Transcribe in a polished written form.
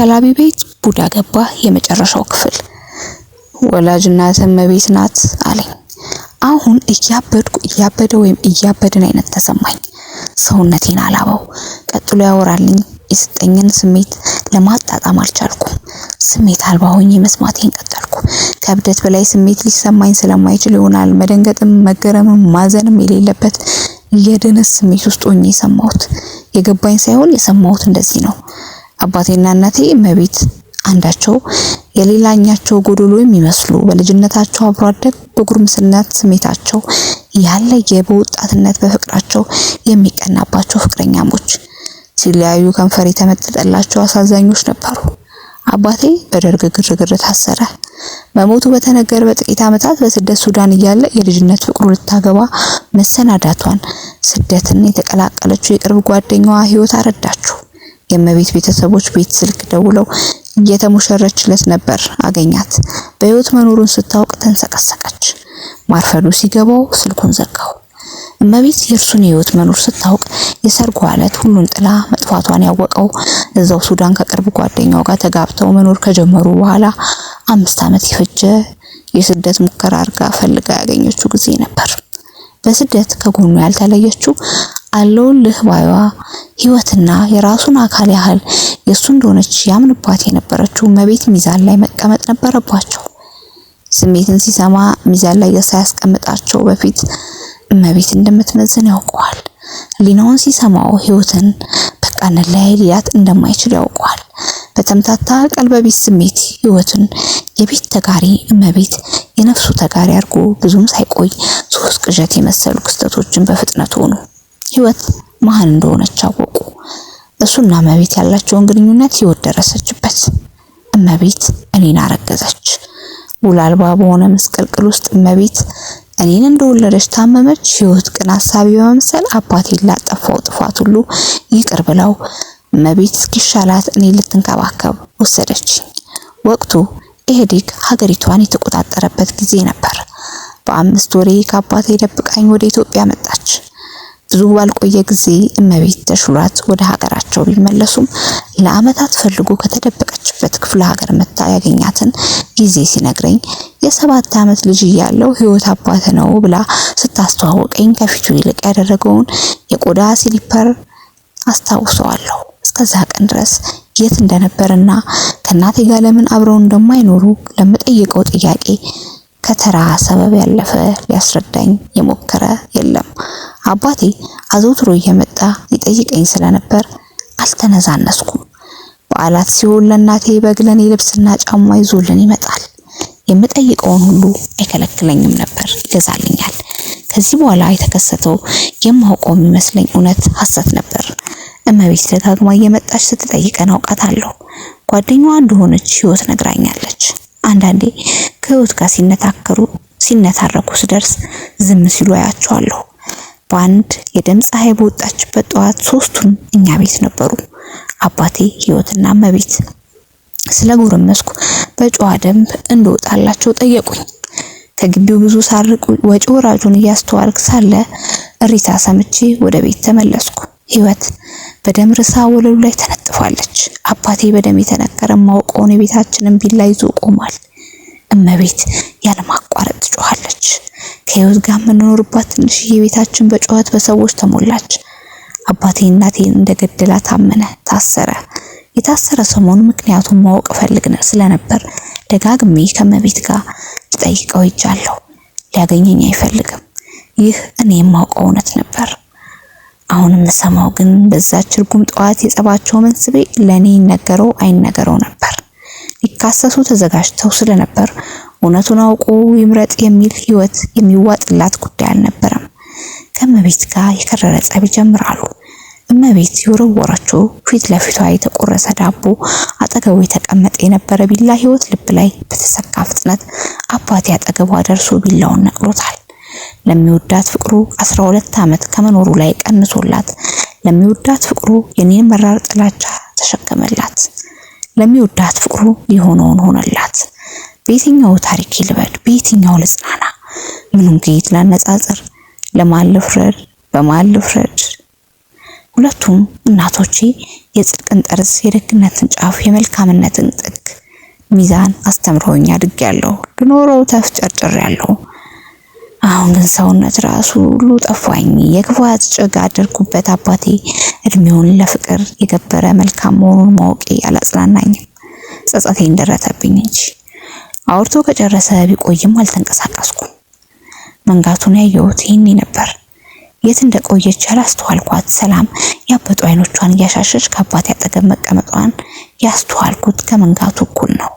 ሰላቢ ቤት ቡዳ ገባ የመጨረሻው ክፍል። ወላጅ እናት እመቤት ናት አለኝ። አሁን እያበድኩ እያበደ ወይም እያበድን አይነት ተሰማኝ። ሰውነቴን አላበው። ቀጥሎ ያወራልኝ የሰጠኝን ስሜት ለማጣጣም አልቻልኩም። ስሜት አልባ ሆኜ መስማቴን ቀጠልኩ። ከእብደት በላይ ስሜት ሊሰማኝ ስለማይችል ይሆናል መደንገጥም መገረምም ማዘንም የሌለበት የድነት ስሜት ውስጥ ሆኜ የሰማሁት። የገባኝ ሳይሆን የሰማሁት እንደዚህ ነው። አባቴና እናቴ እመቤት አንዳቸው የሌላኛቸው ጎዶሎ የሚመስሉ፣ በልጅነታቸው አብሮ አደግ፣ በጉርምስነት ስሜታቸው ያለየ፣ በወጣትነት በፍቅራቸው የሚቀናባቸው ፍቅረኛሞች፣ ሲለያዩ ከንፈር የተመጠጠላቸው አሳዛኞች ነበሩ። አባቴ በደርግ ግርግር ታሰረ። መሞቱ በተነገረ በጥቂት ዓመታት በስደት ሱዳን እያለ የልጅነት ፍቅሩ ልታገባ መሰናዳቷን ስደትን የተቀላቀለችው የቅርብ ጓደኛዋ ህይወት አረዳችው። የእመቤት ቤተሰቦች ቤት ስልክ ደውለው እየተሞሸረችለት ነበር አገኛት። በህይወት መኖሩን ስታውቅ ተንሰቀሰቀች። ማርፈዱ ሲገባው ስልኩን ዘጋው። እመቤት የእርሱን የህይወት መኖር ስታውቅ የሰርጓ ዕለት ሁሉን ጥላ መጥፋቷን ያወቀው እዛው ሱዳን ከቅርብ ጓደኛው ጋር ተጋብተው መኖር ከጀመሩ በኋላ 5 ዓመት የፈጀ የስደት ሙከራ አድርጋ ፈልጋ ያገኘችው ጊዜ ነበር። በስደት ከጎኑ ያልተለየችው አለውልህ ባይዋ ህይወትና የራሱን አካል ያህል የሱ እንደሆነች ያምንባት የነበረችው እመቤት ሚዛን ላይ መቀመጥ ነበረባቸው። ስሜትን ሲሰማ ሚዛን ላይ ሳያስቀምጣቸው በፊት እመቤት እንደምትመዝን ያውቀዋል። ህሊናውን ሲሰማው ህይወትን በቃ እንለያይ ሊላት እንደማይችል ያውቀዋል። በተምታታ ቀልበቢስ ስሜት ህይወትን የቤት ተጋሪ እመቤት የነፍሱ ተጋሪ አድርጎ ብዙም ሳይቆይ 3 ቅዠት የመሰሉ ክስተቶችን በፍጥነት ሆኑ። ህይወት መሀን እንደሆነች አወቁ። እሱና እመቤት ያላቸውን ግንኙነት ህይወት ደረሰችበት። እመቤት እኔን አረገዘች። ውል አልባ በሆነ ምስቅልቅል ውስጥ እመቤት እኔን እንደወለደች ታመመች። ህይወት ቅን አሳቢ በመምሰል አባቴን ላጠፋው ጥፋት ሁሉ ይቅር ብለው እመቤት እስኪሻላት እኔ ልትንከባከብ ወሰደችኝ። ወቅቱ ኢህአዴግ ሀገሪቷን የተቆጣጠረበት ጊዜ ነበር። በ5 ወሬ ከአባቴ ደብቃኝ ወደ ኢትዮጵያ መጣች። ብዙ ባልቆየ ጊዜ እመቤት ተሽሏት ወደ ሀገራቸው ቢመለሱም ለአመታት ፈልጎ ከተደበቀችበት ክፍለ ሀገር መታ ያገኛትን ጊዜ ሲነግረኝ የ7 አመት ልጅ እያለሁ ህይወት አባት ነው ብላ ስታስተዋውቀኝ ከፊቱ ይልቅ ያደረገውን የቆዳ ሲሊፐር አስታውሰዋለሁ። እስከዛ ቀን ድረስ የት እንደነበርና ከእናቴ ጋር ለምን አብረው እንደማይኖሩ ለምጠይቀው ጥያቄ ከተራ ሰበብ ያለፈ ሊያስረዳኝ የሞከረ የለም። አባቴ አዘውትሮ እየመጣ ይጠይቀኝ ስለነበር አልተነዛነስኩም። በዓላት ሲሆን ለእናቴ በግ ለኔ ልብስና ጫማ ይዞልን ይመጣል። የምጠይቀውን ሁሉ አይከለክለኝም ነበር፣ ይገዛልኛል። ከዚህ በኋላ የተከሰተው የማውቀው የሚመስለኝ እውነት ሐሰት ነበር። እመቤት ደጋግማ እየመጣች ስትጠይቀን አውቃታለሁ። ጓደኛዋ እንደሆነች ህይወት ነግራኛለች። አንዳንዴ ከህይወት ጋር ሲነታረኩ ስደርስ ዝም ሲሉ አያቸዋለሁ። በአንድ የደም ፀሐይ በወጣችበት ጠዋት 3ቱም እኛ ቤት ነበሩ። አባቴ፣ ህይወትና እመቤት። ስለጎረመስኩ በጨዋ ደንብ እንደወጣላቸው ጠየቁኝ። ከግቢው ብዙ ሳርቅ ወጪ ወራጁን እያስተዋልክ ሳለ እሪታ ሰምቼ ወደ ቤት ተመለስኩ። ህይወት በደም ርሳ ወለሉ ላይ ተነጥፋለች። አባቴ በደም የተነከረ ማውቀውን የቤታችንን ቢላ ይዞ ቆሟል። እመቤት ያለማቋረጥ ትጮኻለች። ከህይወት ጋር የምንኖርባት ትንሽዬ ቤታችን በጩኸት በሰዎች ተሞላች። አባቴ እናቴን እንደገደላት አመነ፣ ታሰረ። የታሰረ ሰሞን ምክንያቱን ማወቅ እፈልግ ስለነበር ደጋግሜ ከእመቤት ጋር ልጠይቀው ሄጃለሁ። ሊያገኘኝ አይፈልግም። ይህ እኔ የማውቀው እውነት ነበር። አሁን የምሰማው ግን በዛች እርጉም ጠዋት የጸባቸው መንስኤ ለኔ ይነገረው አይነገረው ነበር። ሊካሰሱ ተዘጋጅተው ስለነበር እውነቱን አውቆ ይምረጥ የሚል ህይወት የሚዋጥላት ጉዳይ አልነበረም። ከእመቤት ጋር የከረረ ጸብ ይጀምራሉ። እመቤት የወረወረችው ፊት ለፊቷ የተቆረሰ ዳቦ አጠገቡ የተቀመጠ የነበረ ቢላ ህይወት ልብ ላይ በተሰካ ፍጥነት አባቴ አጠገቧ ደርሶ ቢላውን ነቅሎታል። ለሚወዳት ፍቅሩ 12 ዓመት ከመኖሩ ላይ ቀንሶላት ለሚወዳት ፍቅሩ የኔን መራር ጥላቻ ተሸከመላት። ለሚወዳት ፍቅሩ የሆነውን ሆነላት። በየትኛው ታሪክ ይልበል? በየትኛው ልጽናና? ምኑን ከየት ላነጻጽር? ለማን ልፍረድ? በማን ልፍረድ? ሁለቱም እናቶቼ የጽድቅን ጠርዝ፣ የደግነትን ጫፍ፣ የመልካምነትን ጥግ ሚዛን አስተምረውኝ አድጌያለሁ። ልኖረው ተፍጨርጭሬያለሁ። አሁን ግን ሰውነት ራሱ ሁሉ ጠፋኝ። የክፋት ጭግ አደርኩበት። አባቴ እድሜውን ለፍቅር የገበረ መልካም መሆኑን ማወቄ አላጽናናኝም። ጸጸቴን ደረተብኝ እንጂ። አውርቶ ከጨረሰ ቢቆይም አልተንቀሳቀስኩም። መንጋቱን ያየሁት ይህኔ ነበር። የት እንደቆየች ያላስተዋልኳት ሰላም ያበጡ አይኖቿን እያሻሸች ከአባቴ አጠገብ መቀመጧን ያስተዋልኩት ከመንጋቱ እኩል ነው።